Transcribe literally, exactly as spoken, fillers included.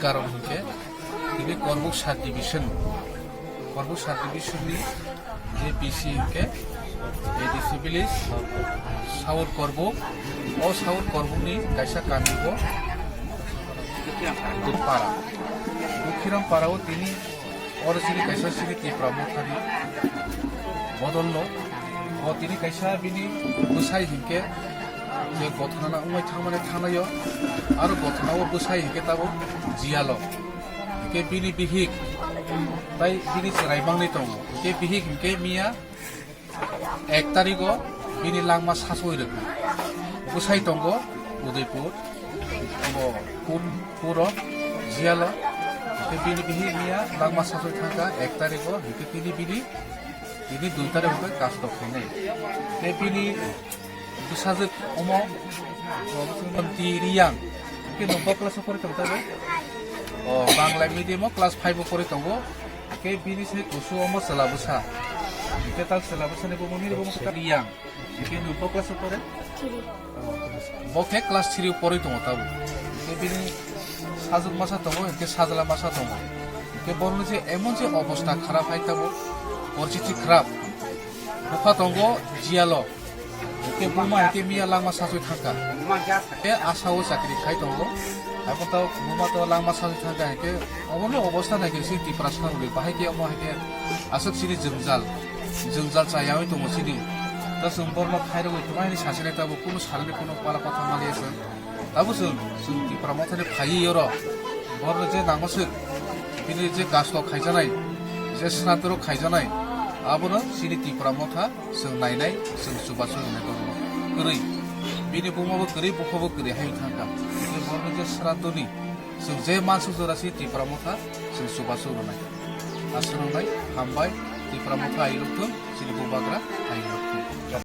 Karon hinkhe tini Korbuk sub division, Korbuk sub division ni je B C hinkhe A D C village South Korbuk, o South Korbuk ni kaisa kami bo Dukpara, Dukhiram para o tini oro chini kaisa chini Tipra Mothani bodol no, o tini kaisa bini bwsai hinkhe je gothona na wngwi thangmani thanaio, aro gothona o bwsai hinkhe tabuk jiyalo. Hinkhe bini bihik tai bini chwrai bangwi tongo. Hinkhe bihik hinkhe miya ek tarigo bini langma sachoi rwkha. Bwsai tongo Udaipur, bo pun-, puro jiyalo. Hinkhe bini bihik miya langma sachoi thangkha ek tarigo. Hinkhe tini bini, tini dui tarigo hinkhe kasto khainai. Tei bini bwsajwk omo, o, Ti Riyang. Hinkhe nwng kok class o pori tongo tabo? O, Bangla medium o class five o pori tongo. Hinkhe bini se kusu omo chwla bwsa. Hinkhe ta chwla bwsani bumung ni bumung se Riyang. Hinkhe nwng kok class o pori? Bo khe class three o pori tongo tabo. Hinkhe bini sajwk masa tongo, hinkhe sajla masa tongo. Hinkhe borokni je emon je obostha kharap hai tabo, poristiti kharap. Bupha tongo jiyalo. Hinkhe buma hinkhe miya langma sachoi thangkha. Hinkhe asa o chakri khai tongo. Abo to buma to langma sachoi thangkha hinkhe obono obostha naikhe si Tiprasa rwgwi bahai khe omo hinkhe aswk chini jwngjal, jwngjal chayawi tongo chini. Ta chwng borno khairogwi tongmani sachinai tabo kunu salni kunu pala kotha maliya chwng. Abo chwng, chwng Tipra Mothani phaiwi oro. Borno je nangma se bini je kasto khaijanai, je sratoro khaijanai, abono chini Tipra Motha chwng nainai, chwng chubachu rwnai borno. Kwrwi. Bini buma bo kwrwi, bupha bo kwrwi hai thangkha. Je borno je sratoni, chwng je mansuk jora si Tipra Motha chwng chubachu rwnai. Aswk wngnai, hambai, Tipra Motha ailuk thung, chini bubagra ailuk.